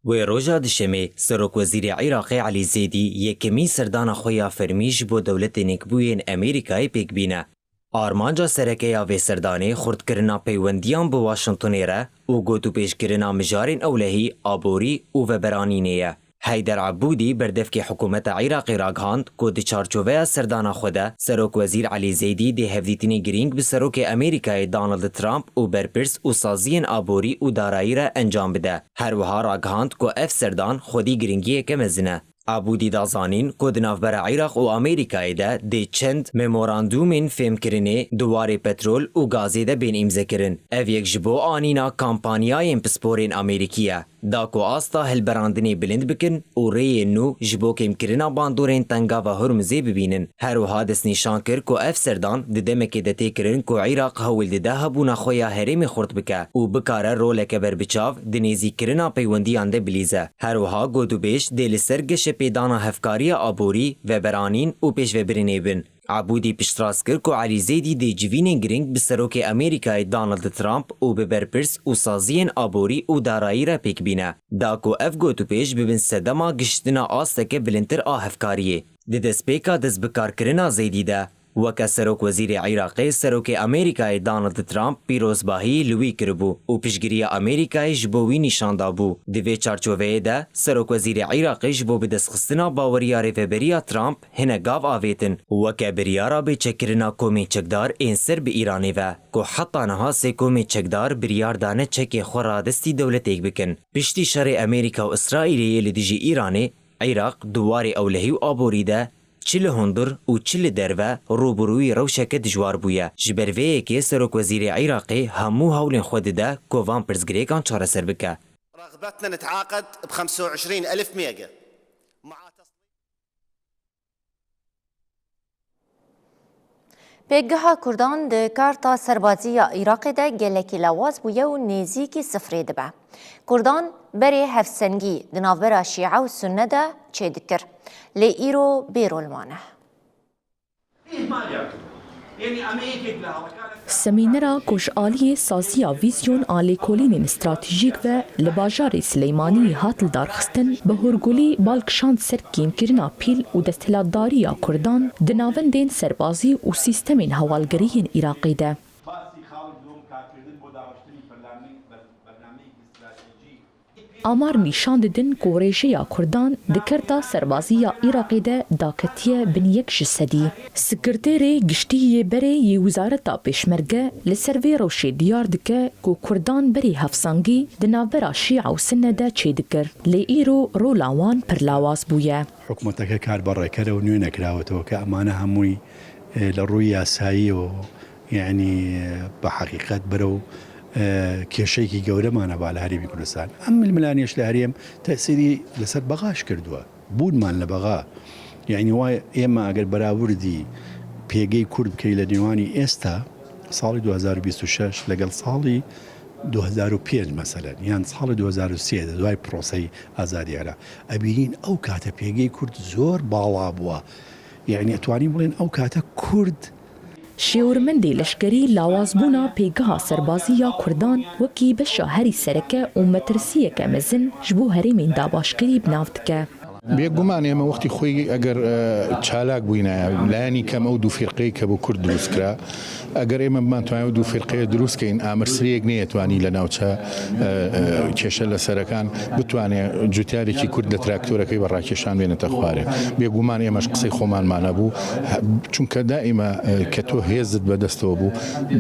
Wê roja dişemê, Serokwezîrê Iraqê Elî Zêdî yekemîn serdana xwe ya fermî ji bo dewletên Yekbûyên Amerîkayê pêk bîne. Armanca sereke ya vê serdanê xurtkirina peywendiyan bi Washingtonê re û gotûbêjkirina mijarên ewlehî, aborî û veberanînê ye. Heyder Ebûdî, berdevkê hikûmeta Iraqê ragihand ku di çarçoveya serdana xwe de Serokwezîr Elî Zeydî dê hevdîtinê girîng bi Serokê Amerîkayê Donald Trump û berpirs û saziyên aborî û darayî re encam bide. Her wiha ragihand ku ev serdan xwedî girîngiyeke mezin e. Ebûdî da zanîn ku di navbera Iraq û Amerîkayê de dê çend memorandûmên fêmkirinê di warê petrol û gazê de bên îmzekirin. Ev yek ji bo anîna kampanyayên pisporên Amerîkî ye. Da ku asta hilberandinê bilind bikin û rêyên nû ji bo kêmkirina bandorên Tengava Hurmizê bibînin. Her wiha destnîşan kir ku ev serdan di demekê de tê kirin ku Iraq hewl dide hebûna xwe ya herêmê xurt bike û bikare roleke berbiçav di nêzîkkirina peywendiyan de bilîze. Her wiha gotûbêj dê li ser geşepêdana hevkariya aborî, veberanîn û pêşvebirinê bin. Ebûdî piştrast kir ku Elî Zêdî dê civînên girîng bi Serokê Amerîkayê Donald Trump û bi berpirs û saziyên aborî û darayî re pêk bîne. Da ku ev gotûbêj bibin sedema giştina asteke bilindtir a hevkariyê. Di destpêka destbikarkirina Zêdî de, weke Serokwezîrê Iraqê, Serokê Amerîkayê Donald Trump pîrozbahî li wî kiribû û piştgiriya Amerîkayê ji bo wî nîşan dabû. Di vê çarçoveyê de, Serokwezîrê Iraqê ji bo bidestxistina baweriya Rêveberiya Trump hinek gav avêtin û weke biryara bê çekkirina komên çekdar ên ser bi Îranê ve, ku heta niha sê komên çekdar biryar dane çekê xwe radestî dewletêk bikin. Piştî şerê Amerîka û Îsraîlê yê li dijî Îranê, Iraq di warê ewlehî û aborî de çi li hundir û çi li derve rûbirûyî rewşeke dijwar bûye. Ji ber vê yekê Serokwezîrê Iraqê hemû hewlên xwe dide ku van pirsgirêkan çareser bike. رغبتنا نتعاقد ب خمسة وعشرين ألف ميجا مع Pêgeha Kurdan di karta serbazî ya Iraqê de gelekî lawaz bûye û nêzîkî sifrê dibe. Kurdan berê hevsengî di navbera Şîe û Sunne de çêdikir. Lê îro bê rol mane. Semînera ku ji aliyê saziya vîzyon a lêkolînên stratejîk ve li bajarê Sileymaniyê hat lidarxistin, bi hûrgulî bal kişand ser kêmkirina pîl û desthilatdariya Kurdan di navendên serbazî û sîstemên hewalgeriyên Iraqê de. Amar nîşan didin ku rêjeya Kurdan di kerta serbazî ya Iraqê de daketiye bin yek ji sedî. Sekreterê Giştî yê berê yê Wizareta Pêşmerge li ser vê rewşê diyar dike ku Kurdan berê hevsengî di navbera Şîa û Sinne de çêdikir. Lê îro rola wan pir lawaz bûye. حکومەتەکە کار بە ڕێکەرە و نوێ نەکراوەتەوە کە ئەمانە هەمووی، ئێ، لە ڕووی یاسایی و یعنی، بە حەقیقەت بەرەو، ئێ، کێشەیەکی گەورەمانە با لە هەرێمی کوردستان. ئەم ململانیەش لە هەرێم تەسیری لەسەر بەغاش کردووە. بوونمان لە بەغا. یعنی وای ئێمە ئەگەر بەراوردی پێگەی کورد بکەی لە نێوانی ئێستا ساڵی دوو هەزار و بیست و شەش لەگەڵ ساڵی دوو هەزار و پێنج مەسەلەن، یان ساڵی دوو هەزار و سێ دوای پرۆسەی ئازادی عێراق، ئەبینین ئەو کاتە پێگەی کورد زۆر باڵا بووە. یعنی ئەتوانین بڵێن ئەو کاتە کورد Şêwirmendê leşkerî lawazbûna pêgeha serbazî ya Kurdan wekî beşa herî sereke û metirsiyeke mezin ji bo herêmên dabaşkirî bi nav dike. بێگومان ئێمە وەختی خۆی ئەگەر، ئە، چالاک بووینایە، لایەنی کەم ئەو دوو فیرقەی کە بۆ کورد دروست کرا، ئەگەر ئێمە بمانتوانێت ئەو دوو فیرقەیە دروست کەین، ئامرسریەک نەیەتوانی لە ناوچە، ئە، ئە، کێشە لەسەرەکان بتوانێت جوتیارێکی کورد لە تراکتۆرەکەی بە ڕاکێشان بێنێتە خوارێ. بێگومان ئێمەش قسەی خۆمانمانە بوو، هە، چونکە دائیمە، ئە، کە تۆ هێزت بەدەستەوە بوو،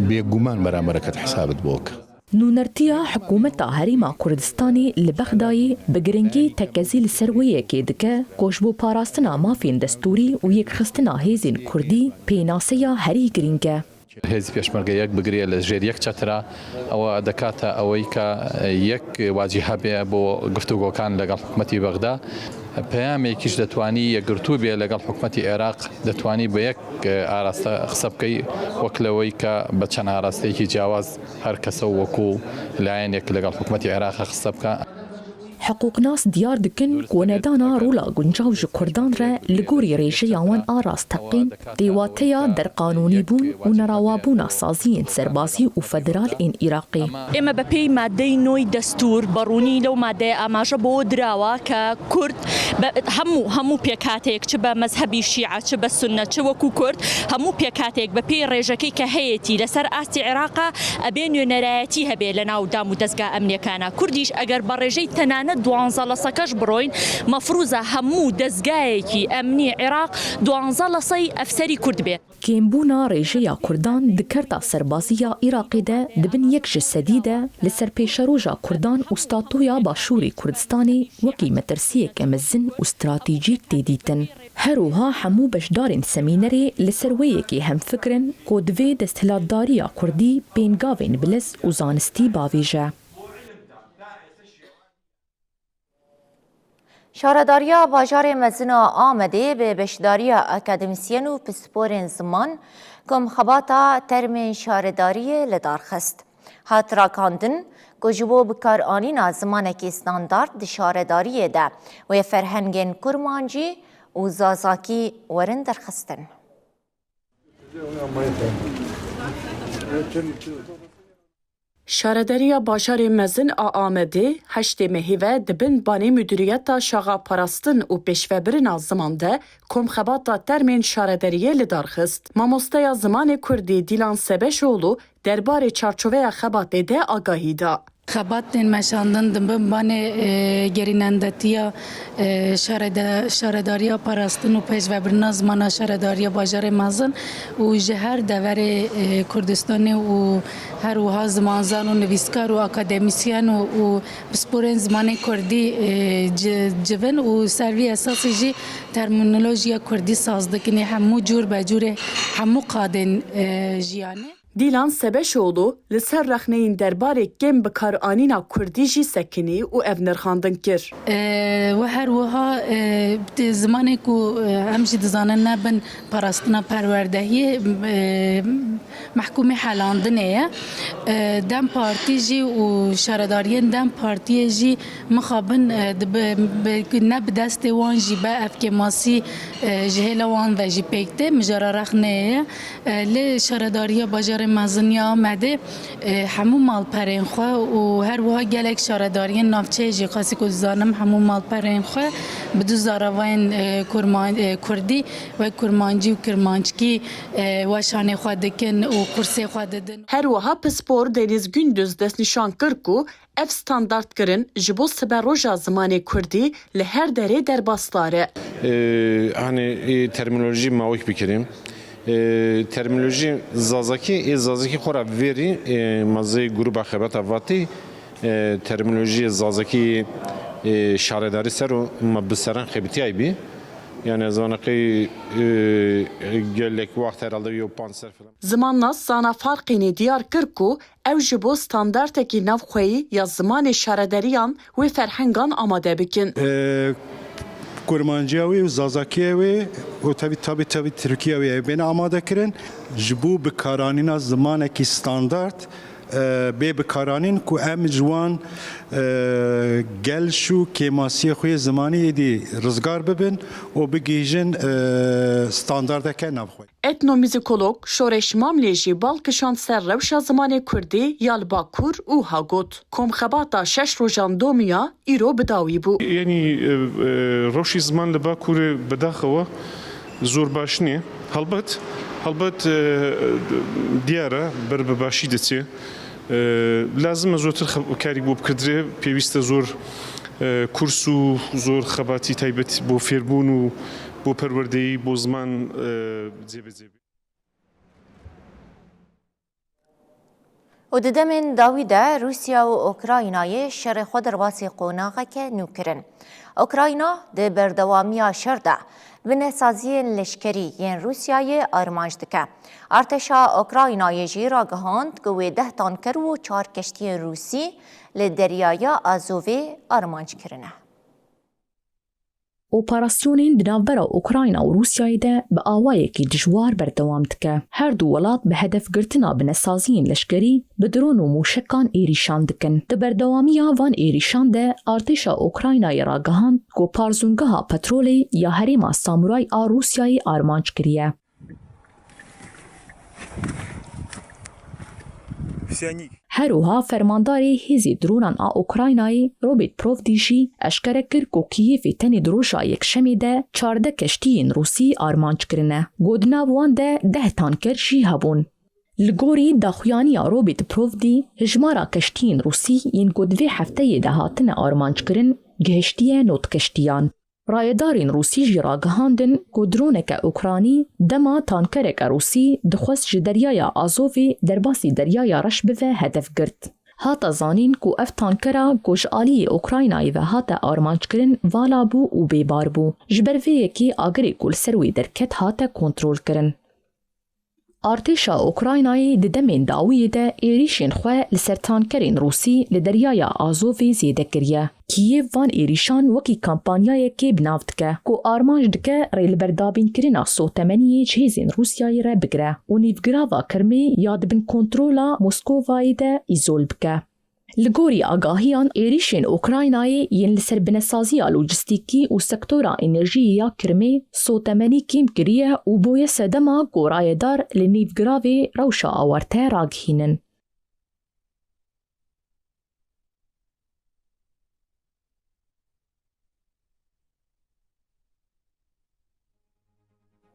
بێگومان بەرامبەرەکەت حسابت بۆ بکە. Nûnertiya hikûmeta Herêma Kurdistanê li Bexdayê bi giringî tekezî li ser wê yekê dike ku ji bo parastina mafên destûrî û yekxistina hêzên Kurdî pênaseya herî girîng e. Hêzî Pêşmerge yek bigiriye li jêr yek çetira, ew dikate eweyka yek wacî hebe bo guftûgokan legal hikûmetî Bexda. Peyamêkî ji detwanî yekgirtû bê legal hikûmetî Iraq, detwanî bi yek araste qise bikey, wek leweyka bi çend arasteyekî ciyawaz her kese û wekû layenek legal hikûmetî Iraqê qise bike. Hiqûqnas diyar dikin ku nedana rola guncaw ji Kurdan re li gorî rêjeya wan a rast teqîn tê wateya derqanûnîbûn û nerawabûna saziyên serbazî û federal ên Iraqê. ئێمە بە پێی مادەی نۆی دەستور بە ڕوونی لەو مادەیە ئاماژە بۆ دراوە کە کورد بە هەموو، هەموو پێکهاتەیەک، چ بە مەزهەبی شیعە، چ بە سوننە، چ وەکو کورد، هەموو پێکهاتەیەک بە پێی ڕێژەکەی کە هەیەتی لەسەر ئاستی عێراقا ئەبێ نوێنەرایەتی هەبێ لە ناو دام و دەستگا ئەمنیەکانە. کوردیش ئەگەر بە ڕێژەی تەنانەت دوانزە لە سەکەش بڕۆین، مەفروزە هەموو دەستگایەکی ئەمنی عێراق دوانزە لە سەی ئەفسەری کورد بێ. Kêmbûna rêjeya Kurdan di kerta serbazî ya Iraqê de di bin yek ji sedî de li ser pêşeroja Kurdan û statuya Başûrê Kurdistanê wekî metirsiyeke mezin û stratejîk tê dîtin. Her wiha hemû beşdarên semînerê li ser wê yekê hemfikir in ku divê desthilatdariya Kurdî pêngavên bilez û zanistî bavêje. Şaredariya Bajarê Mezin a Amedê bi beşdariya akademîsyen û pisporên ziman komxebata termên şaredariyê li dar xist. Hat rakandin ku ji bo bikaranîna zimanekî standard di şaredariyê de wê ferhengên kurmancî û zazakî werin derxistin. Şaredariya Bajarê Mezin a Amedê heştê mehî ve di bin banê Mudûriyeta Şaxa Parastin û Pêşvebirina Ziman de komxebata termên şaredariyê li dar xist. Mamosteya zimanê kurdî Dîlan Sebeşoğlu derbarê çarçoveya xebatê de agahî da. Xebatên meşandin di bin banê, e, gerînendetiya, e, şarede-, şaredariya parastin û pêşvebirina zimana şaredariya bajarê mezin û ji her deverê, e, Kurdistanê û her wiha zimanzan û nivîskar û akademîsyen û, û pisporên zimanê kurdî, e, ci-, civin û ser vî esasî jî termînolojiya kurdî saz dikin ê hemû cûr be cûrê hemû qadên, e, jiyanê. Dîlan Sebeşoğlu li ser rexneyên derbarê kêm bikaranîna kurdî jî sekinî û ev nirxandin kir. E, we her wiha, e, di zimanê ku, e, em jî dizanin ne bin parastina perwerdehiyê, e, mehkûmê helandinê ye. E, DEM Partî jî û şaredariyên DEM Partiyê jî mixabin, e, di bi, bi, ne bi destê wan jî be ev kêmasî, e, ji hêla wan ve jî pêk tê, mijara rexneyê ye. E, lê şaredariya bajarê mezin ya Amedê, e, hemû malperên xwe û her wiha gelek şaredariyên navçeyê jî, qasî ku dizanim hemû malperên xwe bi du zaravayên, e, kurman-, e, kurdî wek kurmancî û kirmanckî, e, weşanê xwe dikin û qursê xwe didin. Her wiha pispor Deniz Gündüz destnîşan kir ku ev standartkirin ji bo siberoja zimanê kurdî li her derê derbasdar e. Ee, hani, e, terminoloji mawik bikirim. Ee, terminoloji zazaki, e, zazaki xora veri, e, mazê gruba xebata vati, e, terminoloji zazaki, e, şaredari sero ma bi seran xebitiyay bi. Yani, ez vana qey, e, gelek waxt herhalde yo panc ser falan. Zimannas zana Farqînî diyar kir ku ew ji bo standartekî navxweyî ya zimanê şarederiyan wê ferhengan amade bikin. Ee, Kurmanciya wê û Zazakiya wê û tabi, tabi, tabi Tirkiya wê bêne amade kirin. Ji bo bikaranîna zimanekî standard, e, bê bikaranîn ku em ji wan, e, gelş û kêmasiyê xwe yê zimanî êdî rizgar bibin û bigihîjin, e, standardeke navxwe. Etnomûzîkolog Şoreş Mamlê jî bal kişand ser rewşa zimanê kurdî ya li Bakur û ha got, Komxebata şeş rojan domiya îro bi dawî bû. Yanî, e, e, rewşî ziman li Bakurê bi daxewa zor baş nîye. Helbet, helbet, e, diyar e, ber bi başî diçe. E, lazim e zûtir xe-, karî bo bikirdirê, pêwîst e zor, e, kurs û zor xebatî taybet bo fêrbûn û bo perwerdeyî, bo ziman, e, cêbecê bê. Û di demên dawî de Rûsya û Ukraynayê şerê xwe derbasî qonaxeke nû kirin. Ukrayna di berdewamiya şer de binesaziyên leşkerî yên Rûsyayê armanc dike. Artêşa Ukraynayê jî ragihand ku wê deh tanker û çar keştiyên Rûsî li Deryaya Azovê armanc kirine. Operasyonên di navbera Ukrayna û Rûsyayê de bi awayekî dijwar berdewam dike. Her du welat bi hedefgirtina binesaziyên leşkerî bi dron û mûşekan êrîşan dikin. Di berdewamiya van êrîşan de artêşa Ukraynayê ragihand ku parzûngeha petrolê ya herêma Samuray a Rûsyayê armanc kiriye. Her wiha fermandarê hêzê dronan a Ukraynayê Robert Provdî jî eşkere kir ku Kîyevê tenê di roja Yekşemê de çardeh keştiyên Rûsî armanc kirine. Got di nav wan de deh tanker jî hebûn. Li gorî daxuyaniya Robert Provdî, hijmara keştiyên Rûsî yên ku di vê hefteyê de hatine armanc kirin, gihiştiye nod keştiyan. Rayedarên Rûsî jî ragihandin ku droneke Ukranî dema tankereke Rûsî dixwest ji Deryaya Azovê derbasî Deryaya Reş bive hedef girt. Hate zanîn ku ev tankera ku ji aliyê Ukraynayê ve hate armanckirin vala bû û bêbar bû. Ji ber vê yekê agirê ku li ser wê derket hate kontrolkirin. Artêşa Ukraynayê di demên dawiyê de êrîşên xwe li ser tankerên Rûsî li Deryaya Azovê zêde kiriye. Kîyev van êrîşan wekî kampanyayekê bi nav dike, ku armanc dike rê li berdabînkirina sotemeniyê ji hêzên Rûsyayê re bigire û nîvgirava Kirmê ya di bin kontrola Moskovayê de îzol bike. Li gorî agahiyan, êrîşên Ukraynayê yên li ser binesaziya lojîstîkî û sektora enerjiyê ya Kirmê sotemenî kêm kiriye û bûye sedema ku rayedar li nîvgiravê rewşa awarte ragihînin.